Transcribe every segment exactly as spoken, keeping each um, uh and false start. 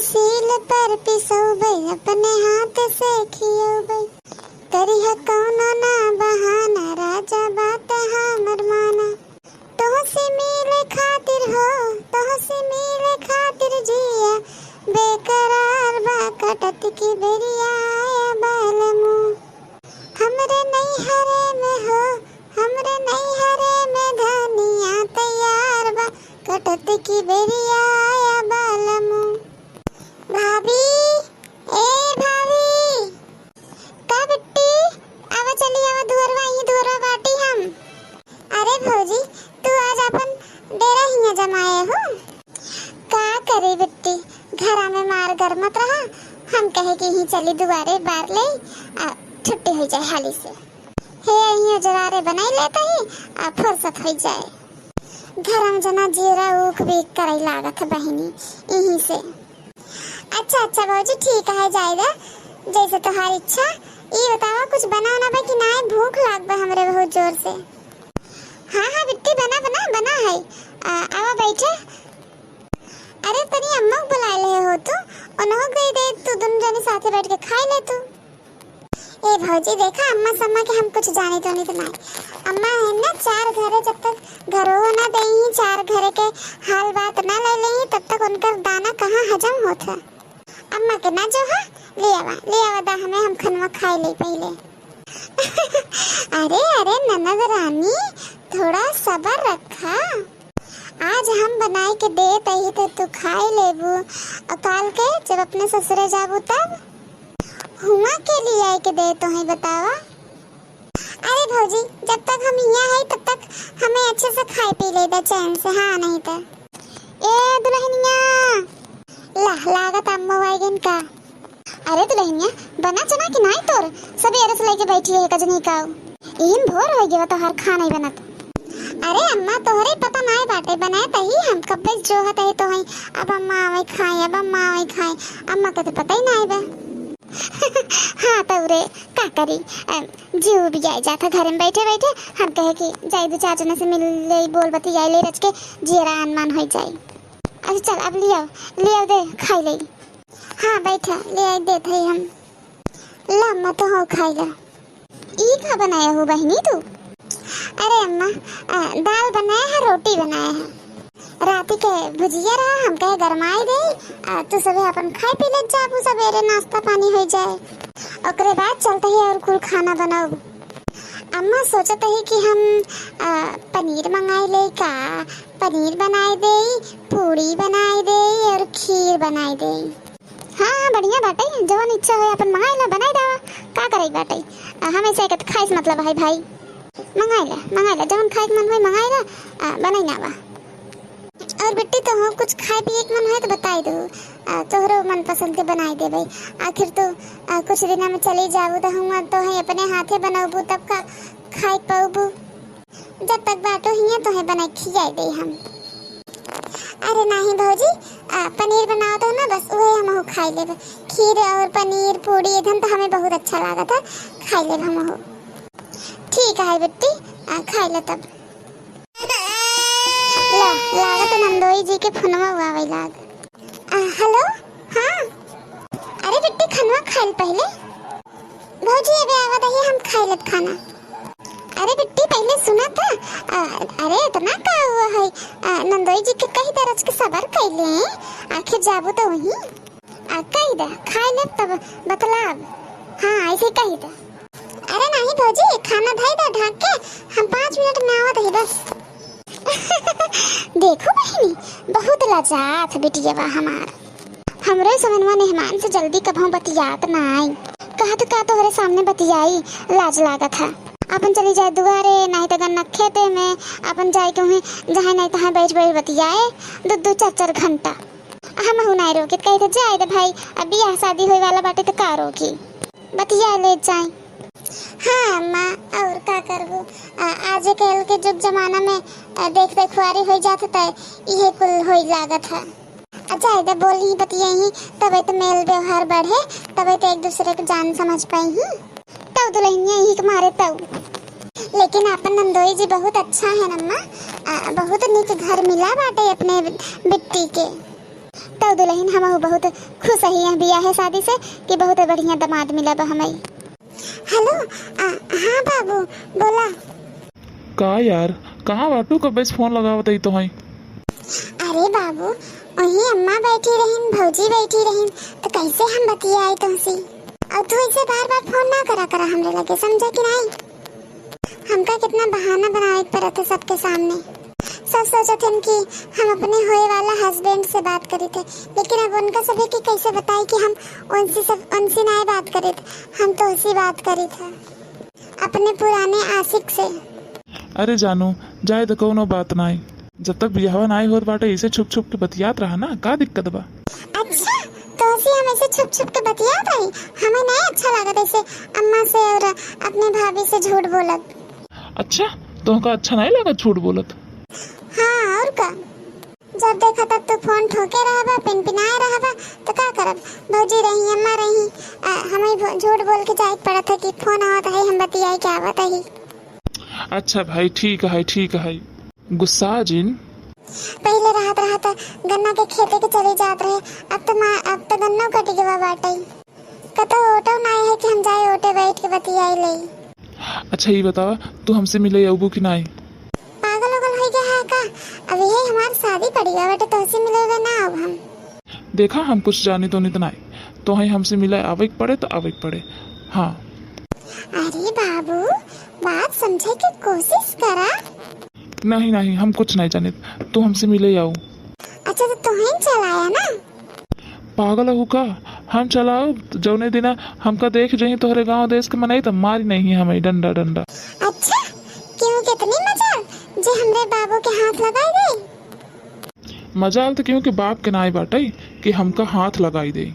सील पर पिसौबै, अपने हाथ से खियौबै। करिह कौनो ना बहाना, राजा बात हमर माना। तोहसे मिले खातिर हो, तोहसे मिले खातिर जिया बेकरार बा, कटत की बेरिया आया बालमू। हमरे नैहरे में हो, हमरे नैहरे में धनिया तैयार बा, कटत की बेरिया आया बालमू। भाभी, ए भाभी। का बिट्टी, आवा चली आवा दुअरवा, ई दुअरवा बाटी हम। अरे भौजी, तू आज अपन डेरा हियाँ जमाए हो? का करे बिट्टी, घरा में मार गरमत रहा, हम कहे कि ही चली दुआरे बार ले, आ, छुट्टी हो जाए हाली से। हे हियाँ जरारे बनाई लेता ही, आ, फुर्सत हो जाए। घरा में जना जीरा ऊख भी करे लागत है बहिनी, यहीं से। अच्छा, अच्छा भौजी, ठीक है, जाए दा, जैसे तोहार इच्छा। ई बतावा, कुछ बना उना बा कि नाय? भूख लाग बा हमरे बहुत जोर से। हाँ, हाँ बिट्टी, बना, बना, बना है। आ, आवा बैठे। अरे, तनी अम्मा को बुलाए ले हो तू, उन्हों गई दे, तू दोनों जने साथे बैठ के खाए ले तू। ए भौजी, देखा, अम्मा सम्मा के हम कुछ जाने तो नहीं तो नाय। अम्मा है ना, चार घरे जब तक घरो ना देही, चार घरे के हाल बात ना ले लेही, तब तक उनकर दाना कहाँ हजम होत है। अम्मा के ना जो है, ले आवा, ले आवा दा हमें, हम खनवा खाए ले पहले। अरे, अरे ननद रानी, थोड़ा सबर रखा। आज हम बनाए के देत ही तो तू खाए लेबू, और काल के जब अपने ससुरे जाबू तब हुआ के लिए आए के दे तो है बतावा। अरे भौजी, जब तक हम यहाँ है तब तक हमें अच्छे से खाए पी ले दे चैन से, हाँ नहीं तो। ए दुल्हनिया, ला लागत अम्मा आइगन का। अरे दुल्हनिया, बना चना कि नाई तोर? सबेरे से लेके बैठी है कजनी काऊ। इन भोर हो गया तोहर खाना ही बनत। अरे अम्मा, तोहरे पता नाई बाटे, बनाए तही हम कब्बे जोहत है तो हई। अब अम्मा आवे खाए, अब अम्मा आवे खाए, अम्मा के तो पता ही नाई बा। हाँ तौरे का करी, अ, जीव भी आई जाता घर में बैठे बैठे। हम कहे कि जाई दो चार जने से मिल ले, बोल बतियाई ले, रच के जियरा अनमान हो जाई। अच्छा चल, अब लियाओ, लियाओ दे खाई ले। हाँ बैठा, ले आई देत है हम। ला अम्मा, तो हो खाई ला। ई का बनाया हो बहिनी तू? अरे अम्मा, अ, दाल बनाया है, रोटी बनाया है। राती के भुजिया रहा, हम कहे गरमाई दे, आ, तू सबे अपन खाए पी ले जाबू, सबेरे नाश्ता पानी हो जाए, ओकरे बाद चलते ही और कुल खाना बनाओ। अम्मा सोचत ही कि हम, आ, पनीर मंगाई ले का, पनीर बनाई दे, पूड़ी बनाई दे और खीर बनाई दे। हाँ, हाँ, बढ़िया बाटे, जवन इच्छा होय अपन मंगाई ला, बनाई देवा, का करई बाटे। आ, हमेशा एक खाए से मतलब है भाई, मंगाई ला, मंगाई ला, जवन खाए के मन होय मंगाई ला, आ, बनाई ना बा। और बिट्टी, तोहू कुछ खाए पिए के मन होय तो बताई दो, आ, तोहरो मनपसंद के बनाई देबे। आखिर तो, आ, कुछ दिना में चली जाबू तो हुआ तो है अपने हाथे बनौबू तब का खाए पाऊबू। जब तक बाटो हियाँ तोहे बनाई खियाई दे हम। अरे नाही भौजी, आ, पनीर बनाओ तो ना, बस उहे हमहू खाई लेब। खीर और पनीर पूड़ी इधन तो हमें बहुत अच्छा लागत है, खाई लेब हमहू। ठीक है बिट्टी, आ, खाई ले तब। ला, लागत नंदोई जी के फोनवा आवे लाग। आ, हेलो, हाँ। अरे बिट्टी, खनवा खाइल पहले। भौजी, अबे आवा दही, हम खाइल खाना। अरे बिट्टी, पहले सुना था। आ, अरे इतना का हुआ है? आ, नंदोई जी के कही दरज के सबर कैले, आखिर जाबू तो वहीं। आ, कही दे, खाई ले तब बतलाब। हाँ, ऐसे कही दे। अरे नहीं भौजी, खाना धई दे ढाक के, हम पाँच मिनट में आवत ही बस। देखो बहिनी, बहुत लजात बिटिया बा हमार। हमरे समनवा मेहमान से जल्दी कभों बतियात ना आई। कहत का तोहरे सामने बतियाई, लाज लागत है। अपन चली जाए दुआरे, नहीं तो गन्ना खेते में, अपन जाए के वहीं जहाँ नहीं तहाँ बैठ बैठ बतियाए दो दो चार चार घंटा। हमहू नाय रोकित, कही थे, "जाए दे भाई, अब बियाह शादी होए वाला बाटे तो का रोकी, बतिया ले जाए।" हाँ अम्मा, और का करबू, आ, आजकल के जुग जमाना में, आ, देख देखुआरी हो जात है तो इहे कुल होई लागत है। आ जाए दे, बोली बतियाई, तबे तो मेल व्यवहार बढ़े, तबे तो एक दूसरे के जान समझ पाई ही। तब दुल्हनिया यही के मारे तब। लेकिन आपन नंदोई जी बहुत अच्छा है अम्मा, आ, बहुत नीक घर मिला बाटे अपने बिट्टी के। तो दुलहिन, हमहू बहुत खुश ही हैं बियाहे सादी से कि बहुत बढ़िया दमाद मिला बा हमई। हेलो, आ, हाँ बाबू, बोला। का यार, कहाँ बाटू? कब्बे से फोन लगावत ही तोहई। अरे बाबू, वहीं अम्मा बैठी रहीन, भौजी बैठी रहीन, तो कैसे हम बतियाई तुमसे? और तू ऐसे बार बार फोन ना करा करा हमरे लगे, समझा कि नहीं? हमका कितना बहाना बनावे के पड़त है सबके सामने। सब सोचत हन कि हम अपने होए वाला हस्बैंड से बात करी थे, लेकिन अब उनका सभी के कैसे बताई कि हम उनसे सब, उनसे नाय बात करी थे, हम तोहसे बात करी थे, अपने पुराने आशिक से। अरे जानू, जाए तो कौनो बात नाय, जब तक बियाहवा नाय होत बाटे, ऐसे छुप छुप के बतियात रहा ना, का दिक्कत बा? अच्छा, तोहसे हम ऐसे छुप छुप के बतियात रही? हमें नहीं अच्छा लागत ऐसे अम्मा से और अपने भाभी से झूठ बोलत। अच्छा, तोहका अच्छा नहीं लागत झूठ बोलत? हाँ, और का? जब देखा तब तू फोन ठोके रहबा, पिनपिनाए रहबा, तो का करब? भौजी रही, अम्मा रही, आ, हमें भो-, झूठ बोल के जाए के पड़त है कि फोन आवत है, हम बतियाए के आवत है। अच्छा भाई, ठीक है, ठीक है, गुस्सा जिन। पहिले रहत रहत गन्ना के खेते के चली जात रहे, अब तो मा-, अब तो गन्नो कटि गवा बाटे। कतौ ऑटो नाय है कि हम जाए ऑटो बैठ के बतियाई ले। अच्छा, ये बतावा, तू हमसे मिले अबू कि नाय? पागल उगल हो गया है का? अब यही हमार शादी पड़ी गवा बाटे, तोहसे मिले ना अब हम। देखा, हम कुछ जानी तो नहीं तो नाय, तो है हमसे मिले आवे के पड़े तो आवे के पड़े। हाँ। अरे बाबू, बात समझे के कोशिश करा। नहीं, नहीं, हम कुछ नहीं जानित, तू हमसे मिले आऊ। अच्छा, तो तुहें चलाया ना? पागल हो का? हम चलाऊ? जौने दिना हमका देख जही तोहरे गांव देश के मनई, त मारी नहीं हमें डंडा डंडा। अच्छा, क्यों, कितनी मजाल जे हमरे बाबू के हाथ लगाई दे? मजाल त क्यों के बाप के नाई बाटे कि हमका हाथ लगाई दे,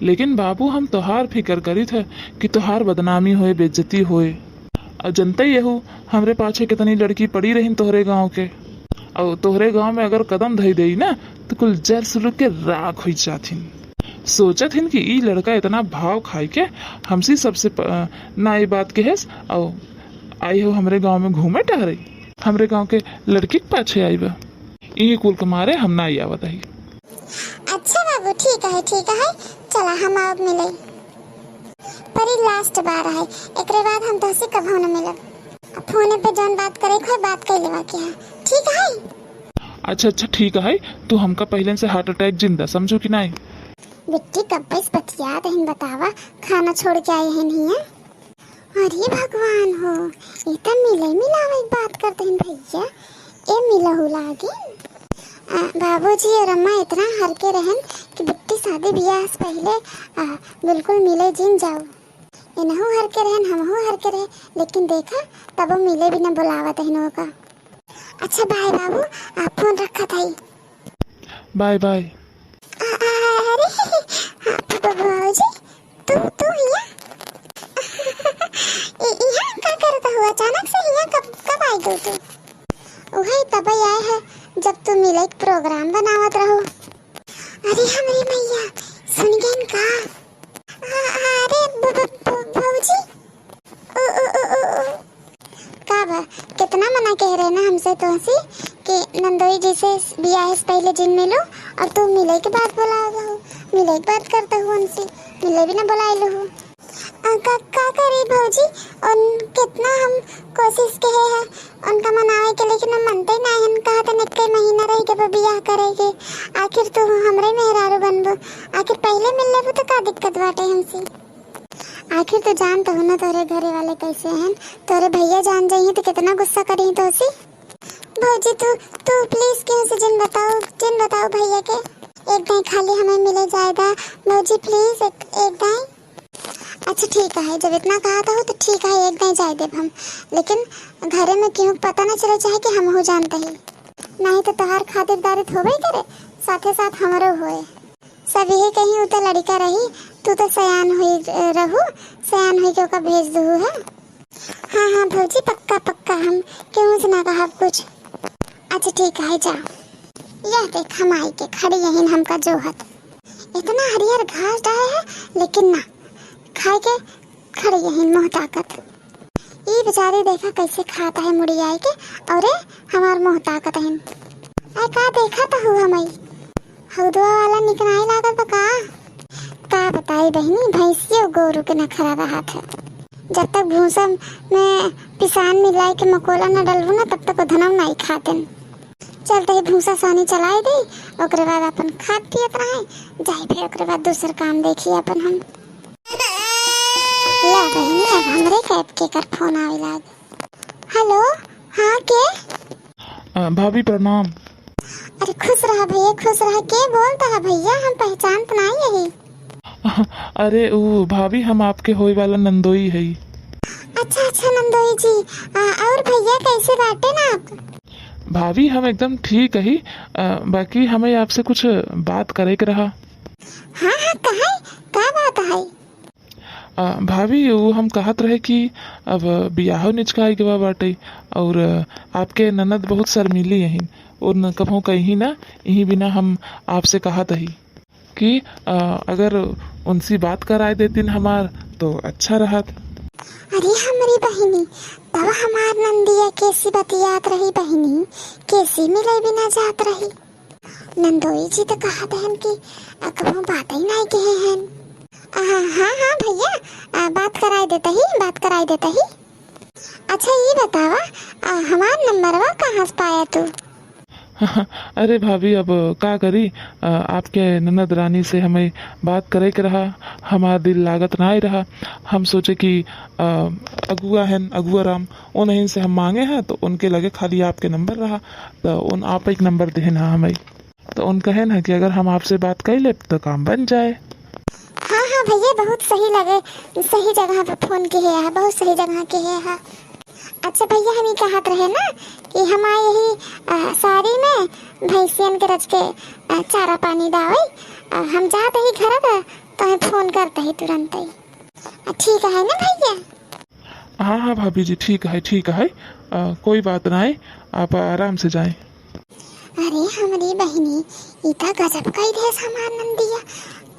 लेकिन बाबू, हम तोहार फिकर करित है कि तोहार बदनामी होए, बेइज्जती होए। आ जनते यहू, हमरे पाछे कितनी लड़की पड़ी रहिन तोहरे गांव के, और तोहरे गांव में अगर कदम धई देई ना, तो कुल जर सुलग के राख हुई जाथिन। सोचत हिन कि ई लड़का इतना भाव खाई के हमसे सबसे प-, ना ई बात कहेस, और आई हो हमरे गांव में घूमे टहरे, हमरे गांव के लड़की के पाछे आई बा। ई कुल के मारे हम ना आवत ही। अच्छा बाबू, ठीक है, ठीक है, चला हम अब मिले। पर ई लास्ट बार है, एकरे बाद हम तोहसे कभो न मिलब। अब फोने पे जौन बात करे के होए, बात कर लेवा के है, ठीक है? अच्छा, अच्छा, ठीक है, तू हमका पहले से हार्ट अटैक जिंदा समझो कि नहीं? बिट्टी कब्बे से बतियात हन, बतावा, खाना छोड़ के आए हन हियां। अरे भगवान हो, ये तो मिले मिलावे की बात करते हैं भैया, ए मिलहु लागे। आ, बाबूजी और अम्मा इतना हर के रहन कि बिट्टी शादी ब्याह से पहले, आ, बिल्कुल मिले जिन जाओ। इनहु हर के रहन, हमहु हर के रहे, लेकिन देखा, तब मिले बिना बुलावत है का। अच्छा बाय बाबू, आप फोन रखत है। बाय बाय। आ, आ, अरे, हाँ, ब-, ब-, बाबूजी, तू, तू हियां? इ-, इहाँ का करत हो? अचानक से हियां कब, कब आई गई तू? उहे तब आए है, जब तू मिले के प्रोग्राम बनावत रहो। अरे हमरे मैया, सुन गईन का? आ, अरे ब-, ब-, ब-, भौजी, ओ, ओ, ओ, ओ, ओ। का बा, कितना मना कह रहे ना हमसे तोहसे कि नंदोई जी से बियाह से पहले जिन मिलो और तू मिले के बाद बुलाओ हो, मिले के बात करता हूँ हमसे, मिले भी ना बुलाए लो हो। आ, का, का करी भौजी, उन कितना हम कोशिश कहे हैं उनका मनावे के, लेकिन वो मनते ही ना हन, कहा तन एक महीना रह के बियाह करे के। आखिर तू हमरे मेहरारू बनबो, आखिर पहले मिल लेबो तो का दिक्कत बाटे हमसे? आखिर तो जानत हो ना तोरे घरे वाले कैसे हैं, तोरे भैया जान जाइए तो कितना गुस्सा करी तोसे। भौजी तू, तू please केहू से जिन बताओ, जिन बताओ भैया के। एक दाई खाली हमें मिले जाएगा भौजी, please एक, एक दाई। अच्छा ठीक है, जब इतना कहा था हो तो ठीक है, एक दाई जाए देब हम, लेकिन घरे में केहू के पता ना चले चाहे कि हमहू जानते ही, नहीं तो तोहार खातिरदारी तो होबे करे, साथे साथ हमरो होए। सब यही कहीं, "उ तो लड़िका रही, तू तो सयान हुई, अ, रहू, सयान हुई के ओका भेज दहू है।" हाँ, हाँ भौजी, पक्का, पक्का, हम केहू से ना कहब कुछ। अच्छा ठीक है, जा। यह देख, हम आई के खड़ी यहीं हमका जोहत। इतना हरियर घास डाहे है, लेकिन ना, खाए के खड़ी यहीं मुँह ताकत। ई बेचारी देखा कैसे खात है मुड़ी आई के, औरे हमार मुँह ताकत है। ऐ का देखत हू हमई? हौदवा वाला निक नाई लागत बा का? का बताई बहिनी, भैंसियो गोरू के नखरा रहत है। जब तक भूसा में पिसान मिलाए के मकोला न डलबू ना, तब तक वो धनम नाई खातिन। चलते ही भूसा सानी चलाए दे, ओकरे बाद अपन खात पियत रहे, जाए फिर ओकरे बाद दूसर काम देखी अपन हम। ला बहिनी, अब हमरे कैप के कर फोन आवे लाग। हेलो, हाँ के? अ, भाभी प्रणाम। अरे खुश रहा भैया, खुश रहा। के बोलता है भैया, हम पहचानत नाई यही। अरे ऊ भाभी, हम आपके होए वाला नंदोई हई। अच्छा अच्छा नंदोई जी, आ, और भैया कैसे बाटे ना आप? भाभी हम एकदम ठीक हई, अ, बाकी हमें आपसे कुछ बात करे के रहा। हाँ हाँ, कहे का बात है? अ, भाभी, वो हम कहत रहे कि अब बियाहो निचकाई गवा बाटे, और आपके ननद बहुत शर्मीली अहिन, और न कभो कहीं ना, यही बिना हम आपसे कहत ही कि, अ, अगर उनसी बात कराए देतिन हमार, तो अच्छा रहत। अरे हमरी बहिनी, तब हमार नंदिया केसी बतियात रही बहिनी, केसी मिले बिना जात रही। नंदोई जी तो कहत हन कि कबहूँ बात ही नहीं कहे हन। आ, हाँ हाँ भैया, आ, बात कराई देता ही, बात कराई देता ही। अच्छा ये बतावा, आ, हमार नंबरवा कहाँ से पाया तू? अरे भाभी, अब का करी, आ, आपके ननद रानी से हमें बात करे के रहा, हमार दिल लागत ना रहा। हम सोचे कि, आ, अगुआ हन, अगुआ राम, उन्हीं से हम मांगे हैं, तो उनके लगे खाली आपके नंबर रहा, तो उन आप एक नंबर देहन हा हमें। तो उन कहे ना कि अगर हम आपसे बात कर ले तो काम बन जाए। हाँ हाँ भैया, बहुत सही लगे, सही जगह पे फोन किहे है, बहुत सही जगह किहे है। अच्छा भैया, हम ही कहत रहे ना कि हम आए यही, आ, साड़ी में भैंसियन के रच के, आ, चारा पानी दावे। आ, हम जात ही घर, तो हमें फोन करते ही तुरंत ही। आ, ठीक है ना भैया? हाँ हाँ भाभी जी, ठीक है, ठीक है, आ, कोई बात ना है, आप आराम से जाएं। अरे हमरी बहिनी, ई त गजब कई देस हमार नंदिया।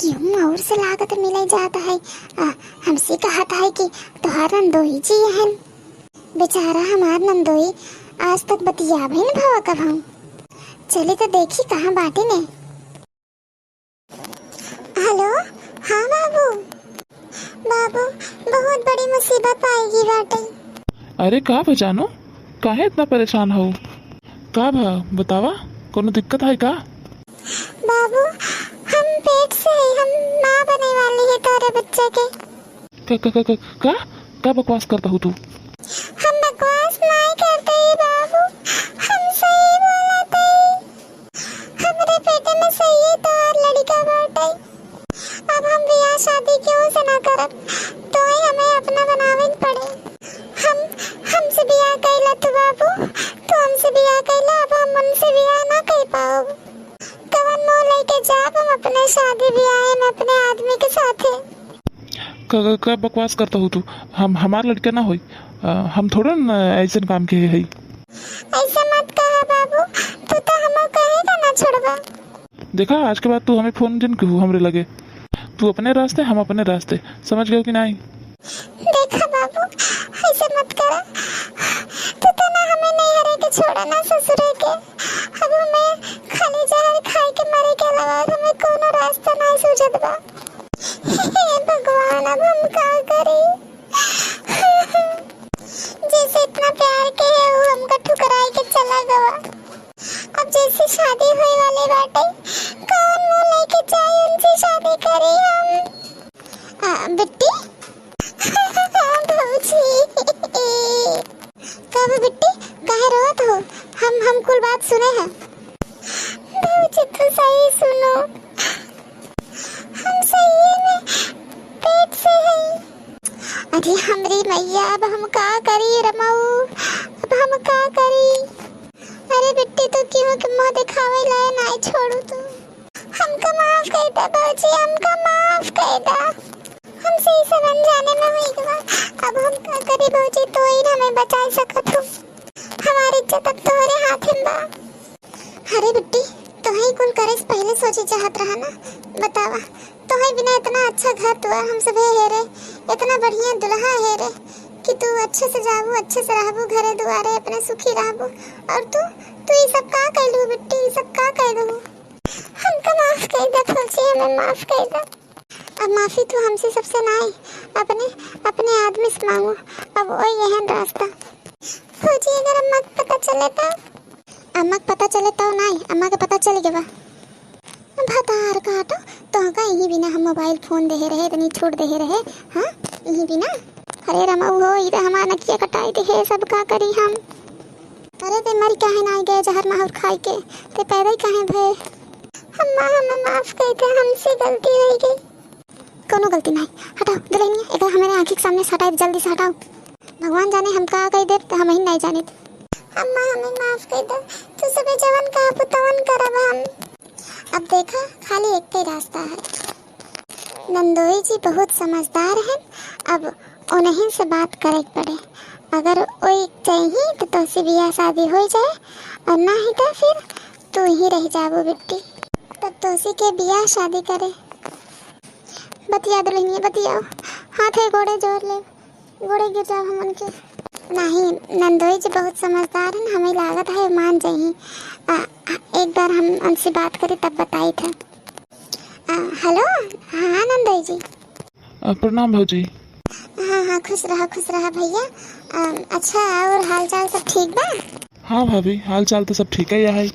केहू और से लागत मिले जात है। आ, हमसे कहत है कि तोहार नंदोई जी हन। बेचारा हमार नंदोई आज तक बतियाबे न भवा कभऊ। चली त देखी कहाँ बाटी ने। हेलो, हाँ बाबू। बाबू, बहुत बड़ी मुसीबत आएगी बाटे। अरे का बा जानो, काहे इतना परेशान हो? का भा बतावा, कोनो दिक्कत है का? बाबू, हम पेट से ही, हम माँ बने वाली है तोरे बच्चे के। का, का, का, का, का, का बकवास करता हो तू? हम बकवास नहीं करते ही बाबू, हम सही बोलते ही। हमरे पेट में सही तोहार लड़का बाटे। अब हम बियाह शादी केहू से ना करब, तोहे हमें अपना बनावे के पड़े। हम, हमसे बियाह कैला तू बाबू, तू हमसे बियाह कैला, अब हम उनसे बियाह ना कर पाओ। कवन मुंह लेके जाब हम अपने शादी ब्याह में अपने आदमी के साथे? का, का, का बकवास करता हो तू? हम, हमार लड़का ना होई। अ, हम थोड़ा न ऐसन काम के हई। ऐसा मत कहा बाबू, तू तो हमो कहेगा ना छोड़बा। देखा, आज के बाद तू हमें फोन जिन कहू हमरे लगे। तू अपने रास्ते, हम अपने रास्ते, समझ गयो कि नहीं? देखा बाबू, ऐसे मत करा। तू तो ना हमें नैहरे के छोड़ा, ना ससुरे के। अब हमें खाली जहर खाए के मरे के अलावा और हमें कोनो रास्ता नहीं सूझत बा। हे भगवान, अब हम का करी? जैसे इतना प्यार के है, वो हमका ठुकराए के चला गवा। अब जैसे शादी होए वाले बाटे, कौन मुंह लेके जाए उनसे शादी करी हम? आ, बिट्टी? भौजी। का बा बिट्टी, काहे रोवत हो? हम, हम कुल बात सुने हैं। भौजी, तू सही सुनो, हम सही में पेट से हई। अरे हमरी मैया, अब हम का करी रमाऊ, अब हम का करी? अरे बिट्टी, तू केहू के मुंह दिखावे लाए नाई छोड़ू तू। हमका माफ कर दे भौजी, हमका माफ कर दे। हमसे ई सब अनजाने में हुई गवा। अब हम का करी भौजी, तू ही हमें बचा सकत हो। हमारी इज्जत अब तोहरे हाथ में बा। अरे बिट्टी, तोहे कुल करे से पहले सोचे चाहत रहा ना। बतावा, तोहे बिना इतना अच्छा घर दुआर हम सभे हेरे, इतना बढ़िया दुल्हा हेरे कि तू अच्छे से जाबू, अच्छे से रहबू घरे दुआरे, अपने सुखी रहबू। और तू, तू ई सब का कैलू बिट्टी, ई सब का कैलू? हमका माफ कइ दा भौजी, हमें माफ कइ दा। अब माफी तू हमसे सबसे नाई, अपने, अपने आदमी से मांगो। अब वही एहन रास्ता। भौजी, अगर अम्मा के पता चले तो? अम्मा के पता चले तो नाई, अम्मा के पता चल गवा। भतार काटो, तोहका यही बिना हम मोबाइल फोन देहे रहे, इतनी छूट देहे रहे, हाँ, यही बिना। अरे रमऊ हो, ई त हमार नकिया कटाई देहे, सब का करी हम। अरे ते मरी काहे नाई गए जहर माहुर खाई के, ते पैदा ही काहे भए? अम्मा, हमें माफ कइ दे, हमसे गलती होइ गई। कौनो गलती नाई, हटाओ दुल्हनिया, एकरा हमारे आँखी के सामने से हटाओ, जल्दी से हटाओ। भगवान जाने हम का कइ देब, त हम ही नाई जानित। अम्मा, हमें माफ कइ दे, तू सबे जवन कहबू तवन करब हम। अब देखा, खाली एक ही रास्ता है। नंदोई जी बहुत समझदार हैं, अब उन्हीं से बात करे के पड़े। अगर ओई चाहिए तो तोसे बियाह शादी हो जाए, और ना ही तो फिर तू ही रह जाबो बिट्टी। तब तोसे के बियाह शादी करे। बतिया दुल्हनिया, बतियाओ, हाथे गोड़े जोर ले, गोड़े गिर जाओ हम उनके। नहीं, नंदोई जी बहुत समझदार हैं, हमें लागत है मान जाइए। आ, एक बार हम उनसे बात करी तब बताई था। आ, हेलो, हाँ नंदोई जी। आ, प्रणाम भौजी। हाँ, हाँ, खुश रहा, खुश रहा भैया। आ, अच्छा, और हाल चाल सब ठीक बा? हाँ भाभी, हाल चाल तो सब ठीक है यहाँ।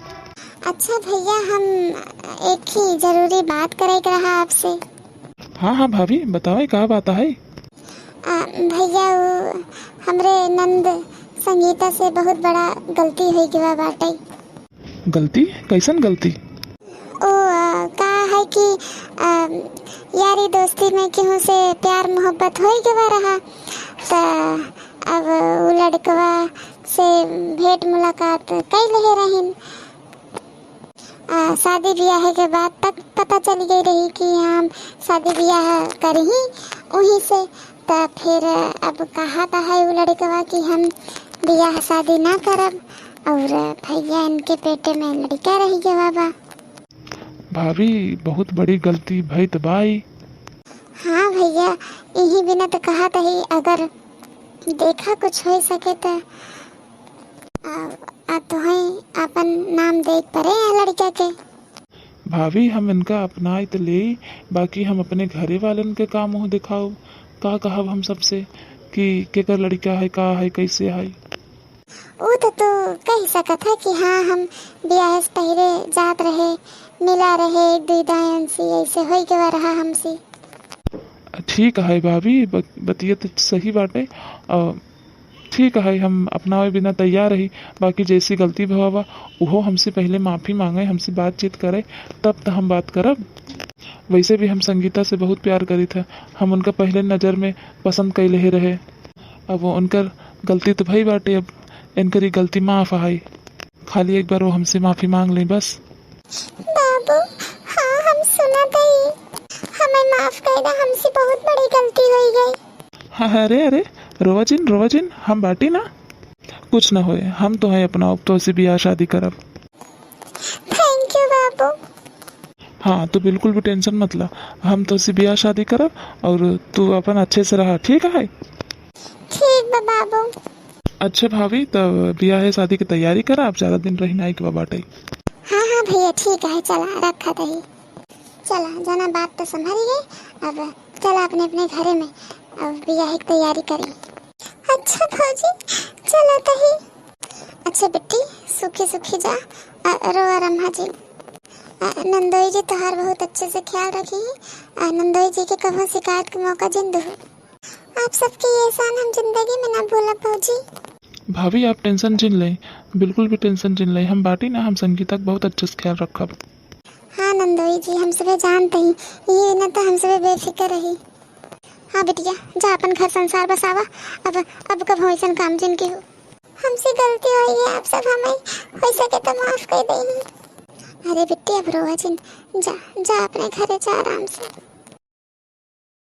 अच्छा भैया, हम एक ही जरूरी बात करे के रहा आपसे। हाँ, हाँ भाभी, बतावे का बात है? आ, भैया, वो हमरे नंद संगीता से बहुत बड़ा गलती हो गया बाटे। गलती? कैसन गलती? ओ, आ, का है कि, आ, यारी दोस्ती में केहू से प्यार मोहब्बत हो गवा रहा, त अब उ लड़कवा से भेंट मुलाकात कई लेहे रहिन। आ, शादी ब्याह के बाद तक पता चल गई रही कि हम शादी ब्याह करही उही से। त फिर अब कहा त है उ लड़कवा कि हम ब्याह शादी ना करब, और भैया इनके पेटे में लड़का रह गया बा। भाभी, बहुत बड़ी गलती भई त बाई। हाँ भैया, यही बिना त कहा त ही, अगर देखा कुछ हो सके त आ, आ तोहई आपन नाम दे परे है लड़का के। भाभी, हम इनका अपनाए त लेई, बाकी हम अपने घरे वालन के का मुँह दिखाओ? का कहब हम सबसे कि केकर लड़का है, का है, कैसे है? उ त तू कह सकत है कि हाँ, हम ब्याह से पहले जात रहे, मिला रहे एक दुई दायन से, ऐसे होई गवा रहा हमसे। ठीक है भाभी, ब-, बतिया त सही बाटे। अ, ठीक है, हम अपनावे बिना तैयार रही, बाकी जैसी गलती भवा बा, उहो हमसे पहले माफी मांगे, हमसे बातचीत करे, तब त हम बात करब। वैसे भी हम संगीता से बहुत प्यार करी था, हम उनका पहले नजर में पसंद कैले ही रहे। अब उनकर गलती त भई बाटे, अब इनकर ई गलती माफ है, खाली एक बार वो हमसे माफी मांग लें बस। बाबू, हाँ, हम सुना दई, हमें माफ कर दे, हमसे बहुत बड़ी गलती हो गई। हाँ, अरे, अरे, रोवा जिन, रोवा जिन, हम बाटी ना, कुछ ना होए, हम तोहई अपनाउब, तोहसे बियाह शादी करब। Thank you बाबू। हाँ, तू बिल्कुल भी tension मत ला, हम तोहसे बियाह शादी करब और तू अपन अच्छे से रहा, ठीक है? ठीक बा बाबू। अच्छा भाभी, तब बियाह शादी की तैयारी करा, अब ज्यादा दिन रही नाई के बा बाटे। हाँ, हाँ भैया, ठीक है, चला, रखा दही। चला, जना बात तो संभल गई, अब चला अपने अपने घरे में, अब बियाह की तैयारी करी। अच्छा भौजी, चला तही। अच्छा बिट्टी, सुखी सुखी जा, अ, रोआ रम्हा जी। अ, नंदोई जी तोहार बहुत अच्छे से ख्याल रखी, अ, नंदोई जी के कभो शिकायत के मौका जिन दो। आप सबके ये एहसान हम जिंदगी में ना भूलब भौजी। भाभी, आप tension जिन लें, बिल्कुल भी tension जिन लें, हम बाटी ना, हम संगीता के बहुत अच्छे से ख्याल रखब। हाँ नंदोई जी, हम सभे जानते ही, ये ना तो हम सभे बेफिक्र रही। हाँ बिटिया, जा अपन घर संसार बसावा, अब, अब कभो ऐसन काम जिन की हो। हमसे गलती हुई है, आप सब हमें हो सके तो माफ कर दें। अरे बिट्टी, अब रोवा जिन, जा, जा अपने घरे जा आराम से।